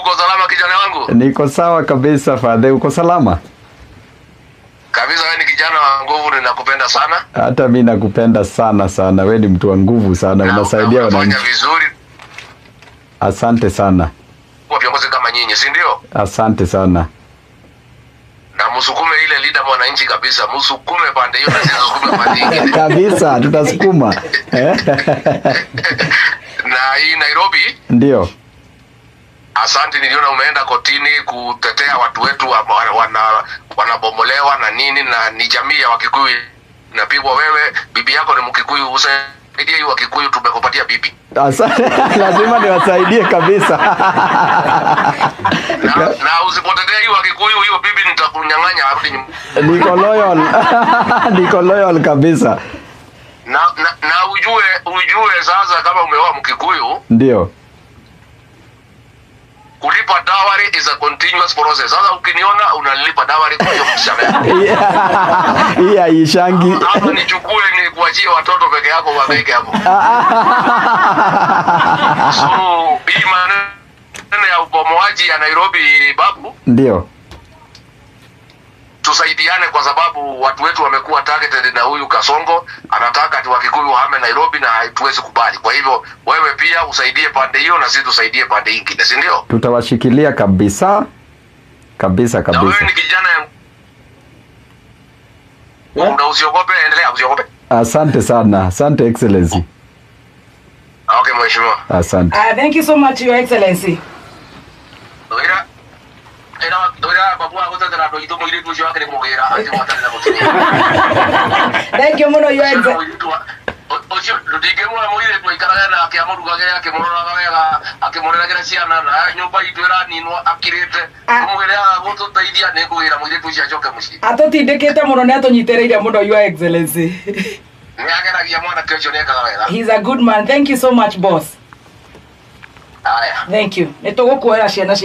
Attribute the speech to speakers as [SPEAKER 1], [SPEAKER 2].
[SPEAKER 1] Uko salama, kijana wangu?
[SPEAKER 2] Niko sawa kabisa, Father. Uko salama?
[SPEAKER 1] Kabisa, wewe ni kijana wa nguvu, ninakupenda sana.
[SPEAKER 2] Hata mi nakupenda sana sana. We ni mtu wa nguvu sana,
[SPEAKER 1] Na
[SPEAKER 2] unasaidia
[SPEAKER 1] unafanya
[SPEAKER 2] wananchi.
[SPEAKER 1] Vizuri
[SPEAKER 2] Asante sana,
[SPEAKER 1] kwa viongozi kama nyinyi, si ndio?
[SPEAKER 2] Asante sana.
[SPEAKER 1] Na msukume ile Linda Mwananchi kabisa, msukume pande hiyo na sisi tusukume pande nyingine.
[SPEAKER 2] Kabisa, tutasukuma. Eh?
[SPEAKER 1] Na hii Nairobi, asante, niliona umeenda kotini kutetea watu wetu wanabomolewa na nini, na ni jamii ya Wakikuyu inapigwa. Wewe bibi yako ni Mkikuyu, usaidie hii Wakikuyu, tumekupatia bibi.
[SPEAKER 2] Asante, lazima niwasaidie kabisa.
[SPEAKER 1] Na usipotetea hii Wakikuyu, hiyo bibi nitakunyang'anya arudi nyumbani.
[SPEAKER 2] Niko loyal, niko loyal kabisa.
[SPEAKER 1] Na ujue sasa kama umeoa Mkikuyu, kulipa dowry is a continuous process. Sasa ukiniona unalipa dowry kwa hiyo msichana yako.
[SPEAKER 2] Hii haishangi.
[SPEAKER 1] Ama nichukue nikuachie watoto peke yako wabeke hapo. So hii maneno ya ubomoaji ya Nairobi, Babu, tusaidiane kwa sababu watu wetu wamekuwa targeted na huyu Kasongo, anataka ati Wakikuyu wahame Nairobi na hatuwezi kubali. Kwa hivyo wewe pia usaidie pande hiyo na sisi tusaidie pande ingine, si ndio?
[SPEAKER 2] Tutawashikilia kabisa kabisa
[SPEAKER 1] Na wewe
[SPEAKER 2] kabisa.
[SPEAKER 1] Ni kijana ya na usiogope, endelea, usiogope.
[SPEAKER 2] Asante sana, asante, Excellency.
[SPEAKER 1] Okay, mheshimiwa.
[SPEAKER 2] Asante.
[SPEAKER 3] Thank you so much, Your Excellency.
[SPEAKER 1] Ira ira ira babu agutetera andu aitũ mũirĩtu ũcio wake nĩ kũmũgĩra akĩgwatanĩra mũtumia.
[SPEAKER 3] Thank you muno, Your Excellency.
[SPEAKER 1] Ũcio ndingĩmuoya mũirĩtu aikarage nake amũrugage akĩmũroraga wega akĩmũreragĩra ciana na nyũmba itũ ĩraninwo akirĩte
[SPEAKER 3] Ah.
[SPEAKER 1] ũmwĩre aga gũtũteithia nĩ ngũgĩra mũirĩtu ũcio acoke mũciĩ.
[SPEAKER 3] Atũtindĩkĩte mũno, nĩ atũnyitĩrĩire mũno, Your Excellency.
[SPEAKER 1] Nĩ ageragia, mwanake ũcio nĩ ekaga wega.
[SPEAKER 3] He's a good man. Thank you so much, boss.
[SPEAKER 1] Haya.
[SPEAKER 3] Thank you. Nĩ tũgũkuoera ciana.